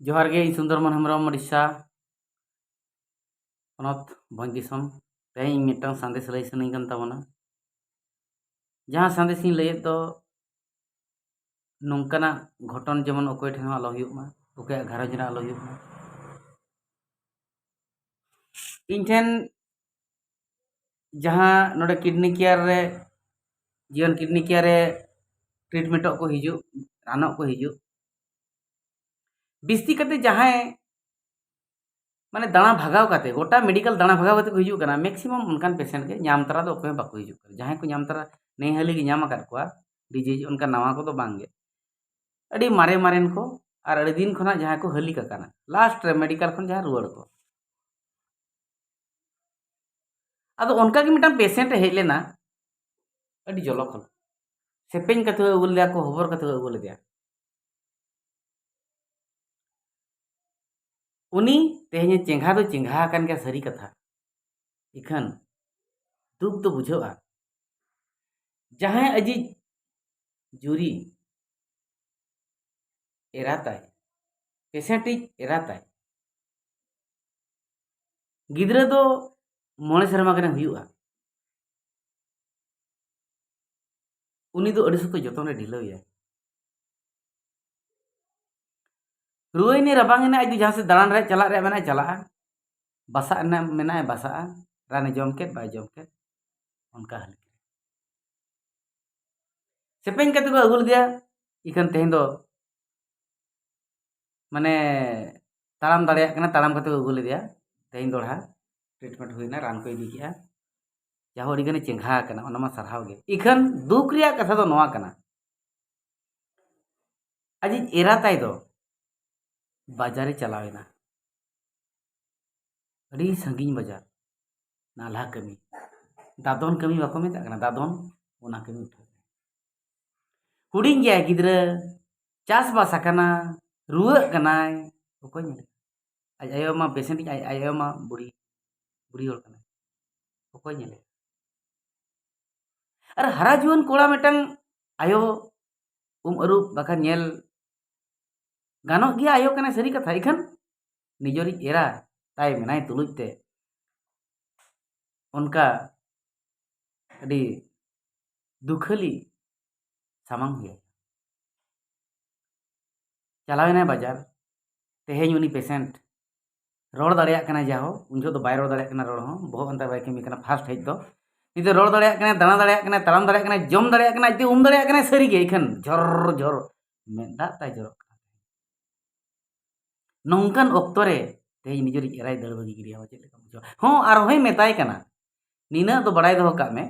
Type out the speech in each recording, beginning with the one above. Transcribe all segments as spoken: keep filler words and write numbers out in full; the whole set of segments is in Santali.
ᱡᱚᱦᱟᱨ ᱜᱮ, ᱤᱧ ᱥᱩᱱᱫᱚᱨᱢᱳᱦᱚᱱ ᱦᱮᱢᱵᱨᱚᱢ, ᱳᱰᱤᱥᱟ ᱯᱚᱱᱚᱛ, ᱵᱷᱚᱸᱡᱽ ᱫᱤᱥᱚᱢ᱾ ᱛᱮᱦᱮᱧ ᱤᱧ ᱢᱤᱫᱴᱟᱝ ᱥᱟᱸᱫᱮᱥ ᱞᱟᱹᱭ ᱥᱟᱱᱟᱧ ᱠᱟᱱ ᱛᱟᱵᱚᱱᱟ᱾ ᱡᱟᱦᱟᱸ ᱥᱟᱸᱫᱮᱥ ᱤᱧ ᱞᱟᱹᱭᱮᱫ ᱫᱚ, ᱱᱚᱝᱠᱟᱱᱟᱜ ᱜᱷᱚᱴᱚᱱ ᱡᱮᱢᱚᱱ ᱚᱠᱚᱭ ᱴᱷᱮᱱ ᱦᱚᱸ ᱟᱞᱚ ᱦᱩᱭᱩᱜ ᱢᱟ, ᱚᱠᱚᱭᱟᱜ ᱜᱷᱟᱨᱚᱸᱡᱽ ᱨᱮ ᱟᱞᱚ ᱦᱩᱭᱩᱜ ᱢᱟ᱾ ᱤᱧ ᱴᱷᱮᱱ ᱡᱟᱦᱟᱸ ᱱᱚᱰᱮ ᱠᱤᱰᱱᱤ ᱠᱮᱭᱟᱨ ᱨᱮ, ᱡᱤᱭᱚᱱ ᱠᱤᱰᱱᱤ ᱠᱮᱭᱟᱨ ᱨᱮ ᱴᱨᱤᱴᱢᱮᱱᱴᱚᱜ ᱠᱚ ᱦᱤᱡᱩᱜ, ᱨᱟᱱᱚᱜ ᱠᱚ ᱦᱤᱡᱩᱜ, ᱵᱤᱥᱛᱤ ᱠᱟᱛᱮ ᱡᱟᱦᱟᱸᱭ ᱢᱟᱱᱮ ᱫᱟᱬᱟ ᱵᱷᱟᱜᱟᱣ ᱠᱟᱛᱮ, ᱜᱚᱴᱟ ᱢᱮᱰᱤᱠᱮᱞ ᱫᱟᱬᱟ ᱵᱷᱟᱜᱟᱣ ᱠᱟᱛᱮ ᱠᱚ ᱦᱤᱡᱩᱜ ᱠᱟᱱᱟ, ᱢᱮᱠᱥᱤᱢᱟᱢ ᱚᱱᱠᱟᱱ ᱯᱮᱥᱮᱱᱴ ᱜᱮ, ᱧᱟᱢ ᱛᱟᱨᱟ ᱫᱚ ᱚᱠᱚᱭ ᱦᱚᱸ ᱵᱟᱠᱚ ᱦᱤᱡᱩᱜ ᱠᱟᱱᱟ᱾ ᱡᱟᱦᱟᱸᱭ ᱠᱚ ᱧᱟᱢ ᱛᱟᱨᱟ, ᱱᱮ ᱦᱟᱹᱞᱤ ᱜᱮ ᱧᱟᱢ ᱟᱠᱟᱫ ᱠᱚᱣᱟ ᱰᱤᱡᱤᱡᱽ, ᱚᱱᱠᱟ ᱱᱟᱣᱟ ᱠᱚᱫᱚ ᱵᱟᱝ ᱜᱮ, ᱟᱹᱰᱤ ᱢᱟᱨᱮ ᱢᱟᱨᱮᱱ ᱠᱚ, ᱟᱨ ᱟᱹᱰᱤ ᱫᱤᱱ ᱠᱷᱚᱱᱟᱜ ᱡᱟᱦᱟᱸᱭ ᱠᱚ ᱦᱟᱹᱞᱤ ᱠᱟᱠᱟᱱᱟ, ᱞᱟᱥᱴ ᱨᱮ ᱢᱮᱰᱤᱠᱮᱞ ᱠᱷᱚᱱ ᱡᱟᱦᱟᱸᱭ ᱨᱩᱣᱟᱹᱲ ᱠᱚ᱾ ᱟᱫᱚ ᱚᱱᱠᱟ ᱜᱮ ᱢᱤᱫᱴᱟᱝ ᱯᱮᱥᱮᱱᱴ ᱮ ᱦᱮᱡ ᱞᱮᱱᱟ, ᱟᱹᱰᱤ ᱡᱚᱞᱚ ᱠᱷᱚᱱ, ᱥᱮᱯᱮᱧ ᱠᱟᱛᱮ ᱠᱚ ᱟᱹᱜᱩ ᱞᱮᱫᱮᱭᱟ ᱠᱚ, ᱦᱚᱵᱚᱨ ᱠᱟᱛᱮ ᱠᱚ ᱟᱹᱜᱩ ᱞᱮᱫᱮᱭᱟ᱾ ᱩᱱᱤ ᱛᱮᱦᱮᱧ ᱪᱮᱸᱜᱷᱟ ᱫᱚ ᱪᱮᱸᱜᱷᱟ ᱟᱠᱟᱱ ᱜᱮᱭᱟ, ᱥᱟᱹᱨᱤ ᱠᱟᱛᱷᱟ᱾ ᱤᱠᱷᱟᱹᱱ ᱫᱩᱠ ᱫᱚ ᱵᱩᱡᱷᱟᱹᱜᱼᱟ, ᱡᱟᱦᱟᱸᱭ ᱟᱡᱤᱡ ᱡᱩᱨᱤ ᱮᱨᱟ ᱛᱟᱭ, ᱯᱮᱥᱮᱱᱴ ᱤᱡ ᱮᱨᱟ ᱛᱟᱭ, ᱜᱤᱫᱽᱨᱟᱹ ᱫᱚ ᱢᱚᱬᱮ ᱥᱮᱨᱢᱟ ᱜᱟᱱᱮ ᱦᱩᱭᱩᱜᱼᱟ, ᱩᱱᱤ ᱫᱚ ᱟᱹᱰᱤ ᱥᱚᱠᱛᱚ ᱡᱚᱛᱚᱱ ᱨᱮ ᱰᱷᱤᱞᱟᱹᱣ ᱮᱭᱟᱭ᱾ ᱨᱩᱣᱟᱹᱭᱮᱱᱟᱭ, ᱨᱟᱵᱟᱝ ᱮᱱᱟᱭ, ᱟᱡ ᱫᱚ ᱡᱟᱦᱟᱸ ᱥᱮᱫ ᱫᱟᱬᱟᱱ ᱨᱮ ᱪᱟᱞᱟᱜ ᱨᱮᱭᱟᱜ ᱢᱮᱱᱟᱜᱼᱟ, ᱪᱟᱞᱟᱜᱼᱟ, ᱵᱟᱥᱟᱜ ᱨᱮᱱᱟᱜ ᱢᱮᱱᱟᱜᱼᱟ, ᱵᱟᱥᱟᱜᱼᱟ, ᱨᱟᱱᱮ ᱡᱚᱢ ᱠᱮᱫ ᱵᱟᱭ ᱡᱚᱢ ᱠᱮᱫ, ᱚᱱᱠᱟ ᱦᱟᱹᱞᱤ᱾ ᱥᱮᱯᱮᱧ ᱠᱟᱛᱮ ᱠᱚ ᱟᱹᱜᱩ ᱞᱮᱫᱮᱭᱟ, ᱤᱠᱷᱟᱹᱱ ᱛᱮᱦᱮᱧ ᱫᱚ ᱢᱟᱱᱮ ᱛᱟᱲᱟᱢ ᱫᱟᱲᱮᱭᱟᱜ ᱠᱟᱱᱟ, ᱛᱟᱲᱟᱢ ᱠᱟᱛᱮ ᱠᱚ ᱟᱹᱜᱩ ᱞᱮᱫᱮᱭᱟ᱾ ᱛᱮᱦᱮᱧ ᱫᱚᱲᱦᱟ ᱴᱨᱤᱴᱢᱮᱱᱴ ᱦᱩᱭᱱᱟ, ᱨᱟᱱ ᱠᱚ ᱤᱫᱤ ᱠᱮᱜᱼᱟ᱾ ᱡᱟᱦᱳ, ᱟᱹᱰᱤ ᱜᱟᱱᱮ ᱪᱮᱸᱜᱷᱟ ᱟᱠᱟᱱᱟ, ᱚᱱᱟ ᱢᱟ ᱥᱟᱨᱦᱟᱣ ᱜᱮ᱾ ᱤᱠᱷᱟᱹᱱ ᱫᱩᱠ ᱨᱮᱭᱟᱜ ᱠᱟᱛᱷᱟ ᱫᱚ ᱱᱚᱣᱟ ᱠᱟᱱᱟ, ᱟᱡᱤᱡ ᱮᱨᱟ ᱛᱟᱭ ᱫᱚ ᱵᱟᱡᱟᱨᱮ ᱪᱟᱞᱟᱣ ᱮᱱᱟ, ᱟᱹᱰᱤ ᱥᱟᱺᱜᱤᱧ ᱵᱟᱡᱟᱨ, ᱱᱟᱞᱦᱟ ᱠᱟᱹᱢᱤ, ᱫᱟᱫᱚᱱ ᱠᱟᱹᱢᱤ ᱵᱟᱠᱚ ᱢᱮᱛᱟᱜ ᱠᱟᱱᱟ, ᱫᱟᱫᱚᱱ, ᱚᱱᱟ ᱠᱟᱹᱢᱤ ᱩᱴᱷᱟᱹᱣ᱾ ᱦᱩᱰᱤᱧ ᱜᱮᱭᱟᱭ ᱜᱤᱫᱽᱨᱟᱹ, ᱪᱟᱥᱵᱟᱥ ᱟᱠᱟᱱᱟ, ᱨᱩᱣᱟᱹᱜ ᱠᱟᱱᱟᱭ, ᱚᱠᱚᱭ ᱧᱮᱞᱮ? ᱟᱡ ᱟᱭᱳ ᱢᱟ ᱯᱮᱥᱮᱱᱴ, ᱟᱡ ᱟᱭᱳ ᱢᱟ ᱵᱩᱲᱦᱤ, ᱵᱩᱲᱦᱤ ᱦᱚᱲ ᱠᱟᱱᱟᱭ, ᱚᱠᱚᱭ ᱧᱮᱞᱮ? ᱟᱨ ᱦᱟᱨᱟ ᱡᱩᱣᱟᱹᱱ ᱠᱚᱲᱟ ᱢᱤᱫᱴᱟᱝ ᱟᱭᱳ ᱩᱢ ᱟᱹᱨᱩᱵ ᱵᱟᱠᱷᱟᱱ ᱧᱮᱞ ᱜᱟᱱᱚᱜ ᱜᱮᱭᱟ, ᱟᱭᱳ ᱠᱟᱱᱟᱭ, ᱥᱟᱹᱨᱤ ᱠᱟᱛᱷᱟ᱾ ᱤᱠᱷᱟᱹᱱ ᱱᱤᱡᱮᱨᱤᱡ ᱮᱨᱟ ᱛᱟᱭ ᱢᱮᱱᱟᱭ ᱛᱩᱞᱩᱡ ᱛᱮ ᱚᱱᱠᱟ ᱟᱹᱰᱤ ᱫᱩᱠᱷᱟᱹᱞᱤ ᱥᱟᱢᱟᱝ ᱦᱩᱭ ᱟᱭᱟ᱾ ᱪᱟᱞᱟᱣ ᱮᱱᱟᱭ ᱵᱟᱡᱟᱨ, ᱛᱮᱦᱮᱧ ᱩᱱᱤ patient ᱨᱚᱲ ᱫᱟᱲᱮᱭᱟᱜ ᱠᱟᱱᱟᱭ, ᱡᱟᱦᱳ, ᱩᱱ ᱡᱚᱦᱚᱜ ᱫᱚ ᱵᱟᱭ ᱨᱚᱲ ᱫᱟᱲᱮᱭᱟᱜ ᱠᱟᱱᱟ, ᱨᱚᱲ ᱦᱚᱸ ᱵᱚᱦᱚᱜ ᱚᱱᱛᱮ ᱵᱟᱭ ᱠᱟᱹᱢᱤ ᱠᱟᱱᱟ first ᱦᱮᱡ ᱫᱚ᱾ ᱱᱤᱛᱚᱜ ᱨᱚᱲ ᱫᱟᱲᱮᱭᱟᱜ ᱠᱟᱱᱟᱭ, ᱫᱟᱬᱟ ᱫᱟᱲᱮᱭᱟᱜ ᱠᱟᱱᱟᱭ, ᱛᱟᱲᱟᱢ ᱫᱟᱲᱮᱭᱟᱜ ᱠᱟᱱᱟᱭ, ᱡᱚᱢ ᱫᱟᱲᱮᱭᱟᱜ ᱠᱟᱱᱟᱭ, ᱟᱡᱛᱮ ᱩᱢ ᱫᱟᱲᱮᱭᱟᱜ ᱠᱟᱱᱟᱭ, ᱡᱷᱚᱨ ᱡᱷᱚᱨ ᱢᱮᱫ ᱫᱟᱜ ᱛᱟᱭ ᱡᱚᱨᱚᱜ ᱠᱟᱱᱟ᱾ ᱱᱚᱝᱠᱟᱱ ᱚᱠᱛᱚ ᱨᱮ ᱛᱮᱦᱮᱧ ᱱᱤᱡᱮᱨᱤᱡ ᱮᱨᱟᱭ ᱫᱟᱹᱲ ᱵᱟᱹᱜᱤ ᱠᱮᱫᱮᱭᱟ, ᱪᱮᱫ ᱞᱮᱠᱟᱢ ᱵᱩᱡᱷᱟᱹᱣᱟ? ᱦᱚᱸ, ᱟᱨᱦᱚᱸᱭ ᱢᱮᱛᱟᱭ ᱠᱟᱱᱟ, ᱱᱤᱱᱟᱹᱜ ᱫᱚ ᱵᱟᱲᱟᱭ ᱫᱚᱦᱚ ᱠᱟᱜ ᱢᱮ,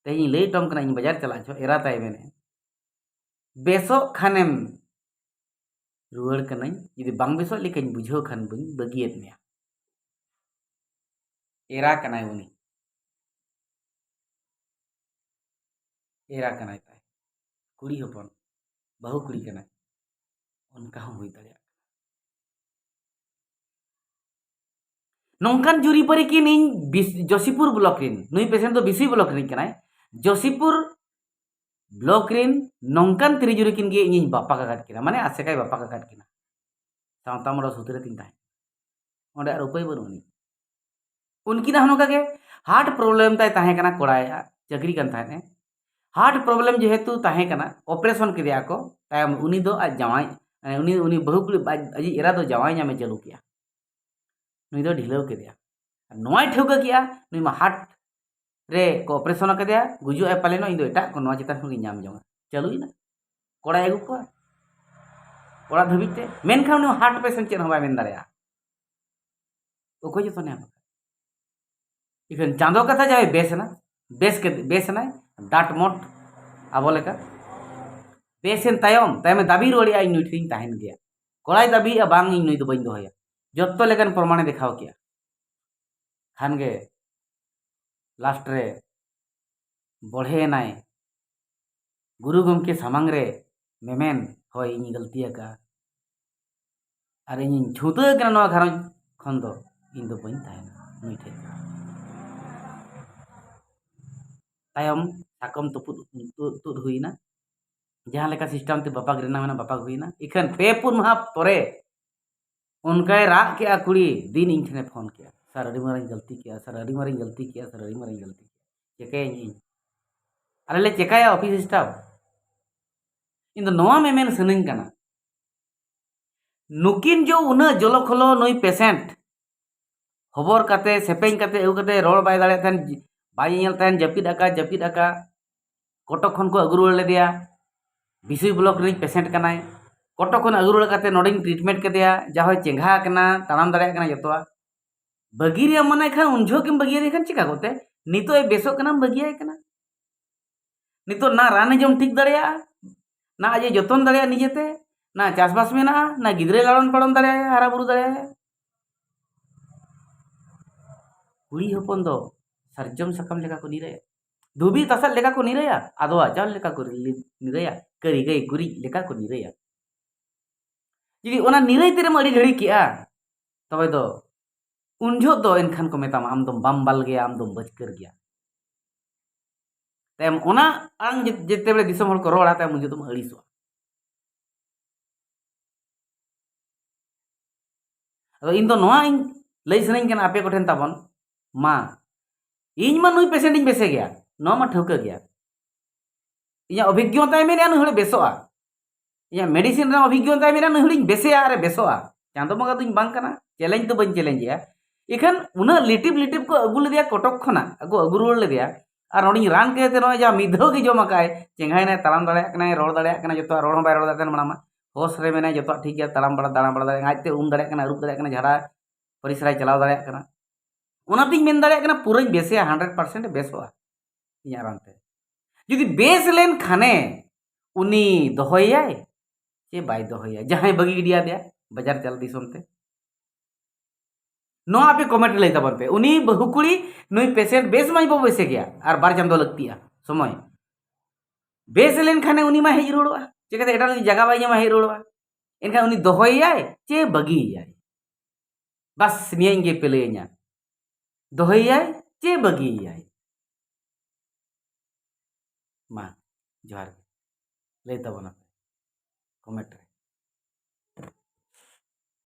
ᱛᱮᱦᱮᱧ ᱤᱧ ᱞᱟᱹᱭ ᱦᱚᱴᱚᱢ ᱠᱟᱱᱟ, ᱤᱧ ᱵᱟᱡᱟᱨ ᱪᱟᱞᱟᱜ ᱡᱚᱦᱚᱜ ᱮᱨᱟ ᱛᱟᱭ ᱢᱮᱱᱮ, ᱵᱮᱥᱚᱜ ᱠᱷᱟᱱᱮᱢ ᱨᱩᱣᱟᱹᱲ ᱠᱟᱹᱱᱟᱹᱧ, ᱡᱩᱫᱤ ᱵᱟᱝ ᱵᱮᱥᱚᱜ ᱞᱮᱠᱟᱧ ᱵᱩᱡᱷᱟᱹᱣ ᱠᱷᱟᱱ ᱵᱟᱹᱧ ᱵᱟᱹᱜᱤᱭᱮᱫ ᱢᱮᱭᱟ᱾ ᱮᱨᱟ ᱠᱟᱱᱟᱭ ᱩᱱᱤ, ᱮᱨᱟ ᱠᱟᱱᱟᱭ ᱛᱟᱭ, ᱠᱩᱲᱤ ᱦᱚᱯᱚᱱ, ᱵᱟᱹᱦᱩ ᱠᱩᱲᱤ ᱠᱟᱱᱟᱭ, ᱚᱱᱠᱟ ᱦᱚᱸ ᱦᱩᱭ ᱫᱟᱲᱮᱭᱟᱜ ᱠᱟᱱᱟ᱾ ᱱᱚᱝᱠᱟᱱ ᱡᱩᱨᱤᱯᱟᱹᱨᱤ ᱠᱤᱱ ᱤᱧ ᱵᱤᱥ-, ᱡᱚᱥᱤᱯᱩᱨ block ᱨᱤᱱ, ᱱᱩᱭ patient ᱫᱚ ᱵᱤᱥᱩᱭ block ᱨᱤᱱᱤᱡ ᱠᱟᱱᱟᱭ, ᱡᱚᱥᱤᱯᱩᱨ block ᱨᱤᱱ ᱱᱚᱝᱠᱟᱱ ᱛᱤᱨᱤ ᱡᱩᱨᱤ ᱠᱤᱱ ᱜᱮ ᱤᱧᱤᱧ ᱵᱟᱯᱟᱠ ᱟᱠᱟᱫ ᱠᱤᱱᱟ, ᱢᱟᱱᱮ ᱟᱥᱮᱠᱟᱭ ᱵᱟᱯᱟᱠ ᱟᱠᱟᱫ ᱠᱤᱱᱟ᱾ ᱥᱟᱶᱛᱟ ᱢᱚᱲᱟ ᱥᱩᱛᱨᱮ ᱛᱤᱧ ᱛᱟᱦᱮᱸ, ᱚᱸᱰᱮ ᱟᱨ ᱩᱯᱟᱹᱭ ᱵᱟᱹᱱᱩᱜ ᱟᱹᱱᱤᱡ᱾ ᱩᱱᱠᱤᱱᱟᱜ ᱦᱚᱸ ᱱᱚᱝᱠᱟ ᱜᱮ heart problem ᱛᱟᱭ ᱛᱟᱦᱮᱸ ᱠᱟᱱᱟ, ᱠᱚᱲᱟᱭᱟᱜ ᱪᱟᱹᱠᱨᱤ ᱠᱟᱱ ᱛᱟᱦᱮᱸᱫ ᱮ᱾ Heart problem ᱡᱮᱦᱮᱛᱩ ᱛᱟᱦᱮᱸ ᱠᱟᱱᱟ, operation ᱠᱮᱫᱮᱭᱟ ᱠᱚ, ᱛᱟᱭᱚᱢ ᱩᱱᱤ ᱫᱚ ᱟᱡ ᱡᱟᱶᱟᱭ, ᱩᱱᱤ, ᱩᱱᱤ ᱵᱟᱹᱦᱩ ᱠᱩᱲᱤ, ᱟᱡ, ᱟᱡᱤᱡ ᱮᱨᱟ ᱫᱚ ᱡᱟᱶᱟᱭ ᱧᱟᱢᱮ ᱪᱟᱹᱞᱩ ᱠᱮᱜᱼᱟ᱾ ᱱᱩᱭ ᱫᱚ ᱰᱷᱤᱞᱟᱹᱣ ᱠᱮᱫᱮᱭᱟ᱾ ᱟᱨ ᱱᱚᱣᱟᱭ ᱴᱷᱟᱹᱣᱠᱟᱹ ᱠᱮᱜᱼᱟ, ᱱᱩᱭ ᱢᱟ heart ᱨᱮ ᱠᱚ operation ᱟᱠᱟᱫᱮᱭᱟ, ᱜᱩᱡᱩᱜ ᱟᱭ ᱯᱟᱞᱮᱱᱚᱜ, ᱤᱧ ᱫᱚ ᱮᱴᱟᱜ ᱠᱚ ᱱᱚᱣᱟ ᱪᱮᱛᱟᱱ ᱠᱷᱚᱱ ᱜᱤᱧ ᱧᱟᱢ ᱡᱚᱝᱟ᱾ ᱪᱟᱹᱞᱩᱭᱮᱱᱟ, ᱠᱚᱲᱟᱭ ᱟᱹᱜᱩ ᱠᱚᱣᱟ ᱚᱲᱟᱜ ᱫᱷᱟᱹᱵᱤᱡ ᱛᱮ, ᱢᱮᱱᱠᱷᱟᱱ ᱩᱱᱤ heart patient ᱪᱮᱫ ᱦᱚᱸ ᱵᱟᱭ ᱢᱮᱱ ᱫᱟᱲᱮᱭᱟᱜᱼᱟ᱾ ᱚᱠᱚᱭ ᱡᱚᱛᱚᱱᱮ ᱮᱢᱟ? ᱤᱠᱷᱟᱹᱱ ᱪᱟᱸᱫᱚ ᱠᱟᱛᱷᱟ ᱡᱟᱦᱟᱸᱭ ᱵᱮᱥ ᱮᱱᱟ, ᱵᱮᱥ ᱠᱮᱫ, ᱵᱮᱥ ᱮᱱᱟᱭ, ᱰᱟᱴᱢᱚᱴ ᱟᱵᱚ ᱞᱮᱠᱟ᱾ ᱵᱮᱥ ᱮᱱ ᱛᱟᱭᱚᱢ, ᱛᱟᱭᱚᱢᱮ ᱫᱟᱹᱵᱤ ᱨᱩᱣᱟᱹᱲᱮᱜᱼᱟ, "ᱤᱧ ᱱᱩᱭ ᱴᱷᱮᱱᱤᱧ ᱛᱟᱦᱮᱱ ᱜᱮᱭᱟ᱾" ᱠᱚᱲᱟᱭ ᱫᱟᱹᱵᱤᱭᱮᱜᱼᱟ, "ᱵᱟᱝ, ᱤᱧ ᱱᱩᱭ ᱫᱚ ᱵᱟᱹᱧ ᱫᱚᱦᱚᱭᱟ᱾" ᱡᱚᱛᱚ ᱞᱮᱠᱟᱱ ᱯᱨᱚᱢᱟᱬᱮ ᱫᱮᱠᱷᱟᱣ ᱠᱮᱜᱼᱟ᱾ ᱠᱷᱟᱱ ᱜᱮ last ᱨᱮ ᱵᱚᱲᱦᱮᱭᱮᱱᱟᱭ ᱜᱩᱨᱩ ᱜᱚᱢᱠᱮ ᱥᱟᱢᱟᱝ ᱨᱮ ᱢᱮᱢᱮᱱ, "ᱦᱳᱭ, ᱤᱧᱤᱧ ᱜᱟᱹᱞᱛᱤ ᱟᱠᱟᱫᱼᱟ, ᱟᱨ ᱤᱧᱤᱧ ᱪᱷᱩᱛᱟᱹ ᱟᱠᱟᱱᱟ ᱱᱚᱣᱟ ᱜᱷᱟᱨᱚᱸᱡᱽ ᱠᱷᱚᱱ ᱫᱚ, ᱤᱧ ᱫᱚ ᱵᱟᱹᱧ ᱛᱟᱦᱮᱱᱟ ᱱᱩᱭ ᱴᱷᱮᱱ ᱫᱚ᱾" ᱛᱟᱭᱚᱢ ᱥᱟᱠᱚᱢ ᱛᱩᱯᱩᱫ, ᱛᱩᱫ, ᱛᱩᱫ ᱦᱩᱭᱮᱱᱟ᱾ ᱡᱟᱦᱟᱸ ᱞᱮᱠᱟ system ᱛᱮ ᱵᱟᱯᱟᱜᱽ ᱨᱮᱱᱟᱜ ᱢᱮᱱᱟ, ᱵᱟᱯᱟᱜᱽ ᱦᱩᱭᱱᱟ᱾ ᱤᱠᱷᱟᱹᱱ ᱯᱮ ᱯᱩᱱ ᱢᱟᱦᱟ ᱯᱚᱨᱮ ᱚᱱᱠᱟᱭ ᱨᱟᱜ ᱠᱮᱜᱼᱟ ᱠᱩᱲᱤ, ᱫᱤᱱ ᱤᱧ ᱴᱷᱮᱱᱮ ᱯᱷᱳᱱ ᱠᱮᱜᱼᱟ, "ᱥᱟᱨ, ᱟᱹᱰᱤ ᱢᱟᱨᱟᱝ ᱜᱟᱹᱞᱛᱤ ᱠᱮᱜᱼᱟ, ᱥᱟᱨ, ᱟᱹᱰᱤ ᱢᱟᱨᱟᱝ ᱜᱟᱹᱞᱛᱤ ᱠᱮᱜᱼᱟ, ᱥᱟᱨ, ᱟᱹᱰᱤ ᱢᱟᱨᱟᱝ ᱜᱟᱹᱞᱛᱤ ᱠᱮᱜᱼᱟ, ᱪᱮᱠᱟᱹᱭᱟᱹᱧ ᱤᱧ?" ᱟᱞᱮ ᱞᱮ ᱪᱮᱠᱟᱭᱟ office staff᱾ ᱤᱧ ᱫᱚ ᱱᱚᱣᱟ ᱢᱮᱢᱮᱱ ᱥᱟᱱᱟᱧ ᱠᱟᱱᱟ, ᱱᱩᱠᱤᱱ ᱡᱚ ᱩᱱᱟᱹᱜ ᱡᱚᱞᱚ ᱠᱷᱚᱞᱚ ᱱᱩᱭ patient ᱦᱚᱵᱚᱨ ᱠᱟᱛᱮ, ᱥᱮᱯᱮᱧ ᱠᱟᱛᱮ, ᱟᱹᱜᱩ ᱠᱟᱛᱮ, ᱨᱚᱲ ᱵᱟᱭ ᱫᱟᱲᱮᱭᱟᱜ ᱛᱟᱦᱮᱱ, ᱵᱟᱭ ᱧᱮᱧᱮᱞ ᱛᱟᱦᱮᱱ, ᱡᱟᱹᱯᱤᱫ ᱟᱠᱟ, ᱡᱟᱹᱯᱤᱫ ᱟᱠᱟ᱾ ᱠᱚᱴᱚᱠ ᱠᱷᱚᱱ ᱠᱚ ᱟᱹᱜᱩ ᱨᱩᱣᱟᱹᱲ ᱞᱮᱫᱮᱭᱟ, ᱵᱤᱥᱩᱭ block ᱨᱤᱱᱤᱡ patient ᱠᱟᱱᱟᱭ᱾ ᱠᱚᱴᱚᱠ ᱠᱷᱚᱱ ᱟᱹᱜᱩ ᱨᱩᱣᱟᱹᱲ ᱠᱟᱛᱮ ᱱᱚᱰᱮᱧ treatment ᱠᱮᱫᱮᱭᱟ, ᱡᱟ ᱦᱚᱭ ᱪᱮᱸᱜᱷᱟ ᱟᱠᱟᱱᱟ, ᱛᱟᱲᱟᱢ ᱫᱟᱲᱮᱭᱟᱜ ᱠᱟᱱᱟ ᱡᱚᱛᱚᱣᱟᱜ᱾ ᱵᱟᱹᱜᱤ ᱨᱮᱭᱟᱜ ᱢᱟᱱᱟ ᱠᱷᱟᱱ ᱩᱱ ᱡᱚᱦᱚᱜ ᱜᱮᱢ ᱵᱟᱹᱜᱤᱭᱟᱫᱮ ᱠᱷᱟᱱ ᱪᱮᱠᱟ ᱠᱚᱛᱮ? ᱱᱤᱛᱚᱜ ᱮ ᱵᱮᱥᱚᱜ ᱠᱟᱱᱟᱢ ᱵᱟᱹᱜᱤᱭᱟᱭ ᱠᱟᱱᱟ᱾ ᱱᱤᱛᱚᱜ ᱱᱟ ᱨᱟᱱᱮ ᱡᱚᱢ ᱴᱷᱤᱠ ᱫᱟᱲᱮᱭᱟᱜᱼᱟ, ᱱᱟ ᱟᱡ ᱮ ᱡᱚᱛᱚᱱ ᱫᱟᱲᱮᱭᱟᱜᱼᱟ ᱱᱤᱡᱮᱛᱮ, ᱱᱟ ᱪᱟᱥᱵᱟᱥ ᱢᱮᱱᱟᱜᱼᱟ, ᱱᱟ ᱜᱤᱫᱽᱨᱟᱹᱭ ᱞᱟᱞᱚᱱ ᱯᱟᱞᱚᱱ ᱫᱟᱲᱮᱭᱟᱭᱟ, ᱦᱟᱨᱟ ᱵᱩᱨᱩ ᱫᱟᱲᱮᱭᱟᱭᱟ᱾ ᱠᱩᱲᱤ ᱦᱚᱯᱚᱱ ᱫᱚ ᱥᱟᱨᱡᱚᱢ ᱥᱟᱠᱟᱢ ᱞᱮᱠᱟ ᱠᱚ ᱱᱤᱨᱟᱹᱭᱟ, ᱫᱷᱩᱵᱤ ᱛᱟᱥᱟᱫ ᱞᱮᱠᱟ ᱠᱚ ᱱᱤᱨᱟᱹᱭᱟ, ᱟᱫᱣᱟ ᱪᱟᱣᱞᱮ ᱞᱮᱠᱟ ᱠᱚ ᱨᱤᱞᱤ-, ᱱᱤᱨᱟᱹᱭᱟ, ᱠᱟᱹᱨᱤ ᱜᱟᱹᱭ ᱜᱩᱨᱤᱡ ᱞᱮᱠᱟ ᱠᱚ ᱱᱤᱨᱟᱹᱭᱟ᱾ ᱡᱩᱫᱤ ᱚᱱᱟ ᱱᱤᱨᱟᱹᱭ ᱛᱮᱨᱮᱢ ᱟᱹᱰᱤ ᱜᱷᱟᱹᱲᱤ ᱠᱮᱜᱼᱟ, ᱛᱚᱵᱮ ᱫᱚ ᱩᱱ ᱡᱚᱦᱚᱜ ᱫᱚ ᱮᱱᱠᱷᱟᱱ ᱠᱚ ᱢᱮᱛᱟᱢᱟ, "ᱟᱢ ᱫᱚᱢ ᱵᱟᱢ ᱵᱟᱞᱜᱮᱭᱟ, ᱟᱢ ᱫᱚᱢ ᱵᱟᱹᱪᱠᱟᱹᱨ ᱜᱮᱭᱟ᱾" ᱛᱟᱭᱚᱢ ᱚᱱᱟ ᱟᱲᱟᱝ ᱡᱮ-, ᱡᱮᱛᱮ ᱵᱮᱲᱮ ᱫᱤᱥᱚᱢ ᱦᱚᱲ ᱠᱚ ᱨᱚᱲᱟ, ᱛᱟᱭᱚᱢ ᱩᱱ ᱡᱚᱦᱚᱜ ᱫᱚᱢ ᱟᱹᱲᱤᱥᱚᱜᱼᱟ᱾ ᱟᱫᱚ ᱤᱧ ᱫᱚ ᱱᱚᱣᱟ ᱤᱧ ᱞᱟᱹᱭ ᱥᱟᱱᱟᱧ ᱠᱟᱱᱟ ᱟᱯᱮ ᱠᱚᱴᱷᱮᱱ ᱛᱟᱵᱚᱱ, ᱢᱟ, ᱤᱧ ᱢᱟ ᱱᱩᱭ patient ᱤᱧ ᱵᱮᱥᱮ ᱜᱮᱭᱟ, ᱱᱚᱣᱟ ᱢᱟ ᱴᱷᱟᱹᱣᱠᱟᱹ ᱜᱮᱭᱟ᱾ ᱤᱧᱟᱹᱜ ᱚᱵᱷᱤᱜᱽᱜᱚᱛᱟᱭ ᱢᱮᱱᱮᱫᱼᱟ ᱱᱩᱭ ᱦᱚᱲᱮ ᱵᱮᱥᱚᱜᱼᱟ, ᱤᱧᱟᱹᱜ medicine ᱨᱮᱱᱟᱜ ᱚᱵᱷᱤᱜᱽᱜᱚᱛᱟᱭ ᱢᱮᱱᱮᱫᱼᱟ ᱱᱩᱭ ᱦᱚᱲᱤᱧ ᱵᱮᱥᱮᱭᱟ ᱟᱨᱮ ᱵᱮᱥᱚᱜᱼᱟ᱾ ᱪᱟᱸᱫᱚ ᱵᱚᱸᱜᱟ ᱫᱚᱧ ᱵᱟᱝ ᱠᱟᱱᱟ, challenge ᱫᱚ ᱵᱟᱹᱧ challengeᱮᱜᱼᱟ᱾ ᱤᱠᱷᱟᱹᱱ ᱩᱱᱟᱹᱜ ᱞᱤᱴᱤᱯ ᱞᱤᱴᱤᱯ ᱠᱚ ᱟᱹᱜᱩ ᱞᱮᱫᱮᱭᱟ ᱠᱚᱴᱚᱠ ᱠᱷᱚᱱᱟᱜ, ᱟᱹᱜᱩ, ᱟᱹᱜᱩ ᱨᱩᱣᱟᱹᱲ ᱞᱮᱫᱮᱭᱟ᱾ ᱟᱨ ᱱᱚᱰᱮᱧ ᱨᱟᱱ ᱠᱮᱫᱮ ᱛᱮ ᱱᱚᱜᱼᱚᱭ ᱡᱟ ᱢᱤᱫ ᱫᱷᱟᱣ ᱜᱮ ᱡᱚᱢ ᱟᱠᱟᱫᱼᱟᱭ, ᱪᱮᱸᱜᱷᱟᱭᱮᱱᱟᱭ, ᱛᱟᱲᱟᱢ ᱫᱟᱲᱮᱭᱟᱜ ᱠᱟᱱᱟᱭ, ᱨᱚᱲ ᱫᱟᱲᱮᱭᱟᱜ ᱠᱟᱱᱟᱭ, ᱡᱚᱛᱚᱣᱟᱜ, ᱨᱚᱲ ᱦᱚᱸ ᱵᱟᱭ ᱨᱚᱲ ᱫᱟᱲᱮᱭᱟᱜ ᱛᱟᱦᱮᱱ ᱢᱟᱲᱟᱝ ᱢᱟ᱾ ᱦᱚᱥ ᱨᱮ ᱢᱮᱱᱟᱭ, ᱡᱚᱛᱚᱣᱟᱜ ᱴᱷᱤᱠ ᱜᱮᱭᱟ, ᱛᱟᱲᱟᱢ ᱵᱟᱲᱟ, ᱫᱟᱬᱟ ᱵᱟᱲᱟ ᱫᱟᱲᱮᱭᱟᱜ, ᱟᱡᱛᱮ ᱩᱢ ᱫᱟᱲᱮᱭᱟᱜ ᱠᱟᱱᱟ, ᱟᱹᱨᱩᱵ ᱫᱟᱲᱮᱭᱟᱜ ᱠᱟᱱᱟ, ᱡᱷᱟᱲᱟ ᱯᱚᱨᱤᱥᱨᱟᱭ ᱪᱟᱞᱟᱣ ᱫᱟᱲᱮᱭᱟᱜ ᱠᱟᱱᱟ᱾ ᱚᱱᱟᱛᱤᱧ ᱢᱮᱱ ᱫᱟᱲᱮᱭᱟᱜ ᱠᱟᱱᱟ ᱯᱩᱨᱟᱹᱧ ᱵᱮᱥᱮᱭᱟ, hundred percent ᱵᱮᱥᱚᱜᱼᱟ ᱤᱧᱟᱹᱜ ᱨᱟᱱ ᱛᱮ᱾ ᱡᱩᱫᱤ ᱵᱮᱥ ᱞᱮᱱ ᱠᱷᱟᱱᱮ ᱩᱱᱤ ᱫᱚᱦᱚᱭᱮᱭᱟᱭ ᱪᱮ ᱵᱟᱭ ᱫᱚᱦᱚᱭᱮᱭᱟ, ᱡᱟᱦᱟᱸᱭ ᱵᱟᱹᱜᱤ ᱜᱤᱰᱤᱭᱟᱫᱮᱭᱟ ᱵᱟᱡᱟᱨ ᱪᱟᱞᱟᱜ ᱫᱤᱥᱚᱢ ᱛᱮ? ᱱᱚᱣᱟ ᱟᱯᱮ comment ᱨᱮ ᱞᱟᱹᱭ ᱛᱟᱵᱚᱱ ᱯᱮ᱾ ᱩᱱᱤ ᱵᱟᱹᱦᱩ ᱠᱩᱲᱤ ᱱᱩᱭ patient ᱵᱮᱥ ᱢᱟᱭ ᱵᱚ ᱵᱮᱥᱮ ᱜᱮᱭᱟ, ᱟᱨ ᱵᱟᱨ ᱪᱟᱸᱫᱚ ᱞᱟᱹᱠᱛᱤᱜᱼᱟ ᱥᱚᱢᱚᱭ᱾ ᱵᱮᱥ ᱞᱮᱱᱠᱷᱟᱱᱮ ᱩᱱᱤ ᱢᱟ ᱦᱮᱡ ᱨᱩᱣᱟᱹᱲᱚᱜᱼᱟ, ᱪᱤᱠᱟᱹᱛᱮ ᱮᱴᱟᱜ ᱨᱮ ᱡᱟᱭᱜᱟ ᱵᱟᱭ ᱧᱟᱢᱟ, ᱦᱮᱡ ᱨᱩᱣᱟᱹᱲᱚᱜᱼᱟ᱾ ᱮᱱᱠᱷᱟᱱ ᱩᱱᱤ ᱫᱚᱦᱚᱭᱮᱭᱟᱭ ᱪᱮ ᱵᱟᱹᱜᱤᱭᱮᱭᱟᱭ? ᱵᱟᱥ ᱱᱤᱭᱟᱹ ᱜᱮ ᱯᱮ ᱞᱟᱹᱭᱟᱹᱧᱟ, ᱫᱚᱦᱚᱭᱮᱭᱟᱭ ᱪᱮ ᱵᱟᱹᱜᱤᱭᱮᱭᱟᱭ? ᱢᱟ, ᱡᱚᱦᱟᱨ ᱜᱮ᱾ ᱞᱟᱹᱭ ᱛᱟᱵᱚᱱᱟ ᱯᱮ ᱠᱚᱢᱮᱱᱴ ᱨᱮ᱾